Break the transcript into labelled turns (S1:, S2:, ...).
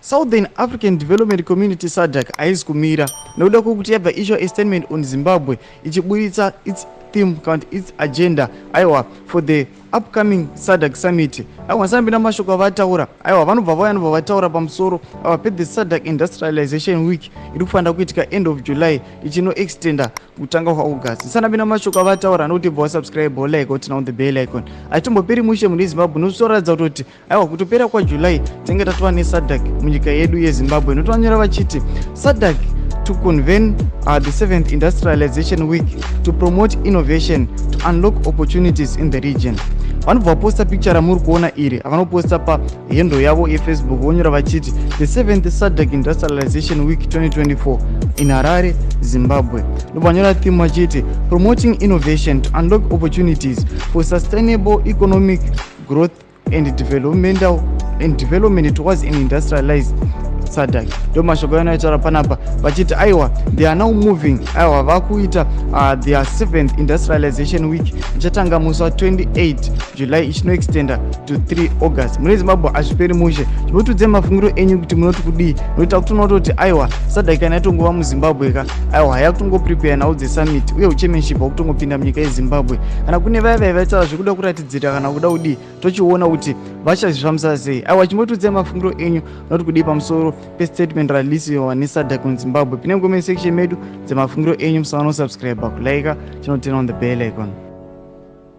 S1: Southern African Development Community, SADC, haisi kumira nekuda kwekuti yabva issue a statement on Zimbabwe, ichiburitsa its theme kana kuti its agenda, aiwa, for the upcoming SADC summit. Aiwa, sambina mashoko avataura, aiwa, vanobva vauya, vanobva vataura pamusoro, aiwa, pe the SADC Industrialization Week iri kufanira kuitika end of July, ichinoextenda kutanga kwaAugust. Sanapinda mashoko avataura nokuti bva wasubscribe, wolike, woturn on the bell icon. Achitomboperi mushe mune Zimbabwe, notoratidza kutoti, aiwa, kutopera kwaJuly tinenge tatova neSADC munyika yedu yeZimbabwe. Notovanyora vachiti SADC to convene the seventh Industrialization Week to promote innovation to unlock opportunities in the region. Vanobva vaposta picture ramuri kuona iri, avanoposta pahandle yavo yeFacebook, vonyora vachiti the seventh SADC Industrialization Week 2024 in Harare, Zimbabwe. Ndobva vanyora theme vachiti promoting innovation to unlock opportunities for sustainable economic growth and developmental and development towards an industrialized SADC. Ndo mashoko anoitaura panapa vachiti, aiwa, they are now moving, aiwa, vakuita their seventh Industrialization Week ichatanga musi wa28 July, ichinoextenda to 3 August. Mune Zimbabwe, hazviperi mushe. Chimbotiudzai mafungiro enyu kuti munoti kudii, nokuti akutoona kutoti, aiwa, SADC kana yatongova muZimbabwe ka, aiwa, yakutongoprepare nhau dzesummit uye uchairmanship hwakutongopinda munyika yeZimbabwe. Kana kune vaya vaya vaitaura zvekuda kuratidzira kana kuda kudii, tochiona kuti vachazvifambisa sei. Aiwa, chimbotiudzai mafungiro enyu, noti kudii pamusoro pestatement rareleasiwa neSADC muZimbabwe. Pine comment section medu dzemafungiro enyu. Musaona kusubscribe, kulike, chinoturn on the bell icon.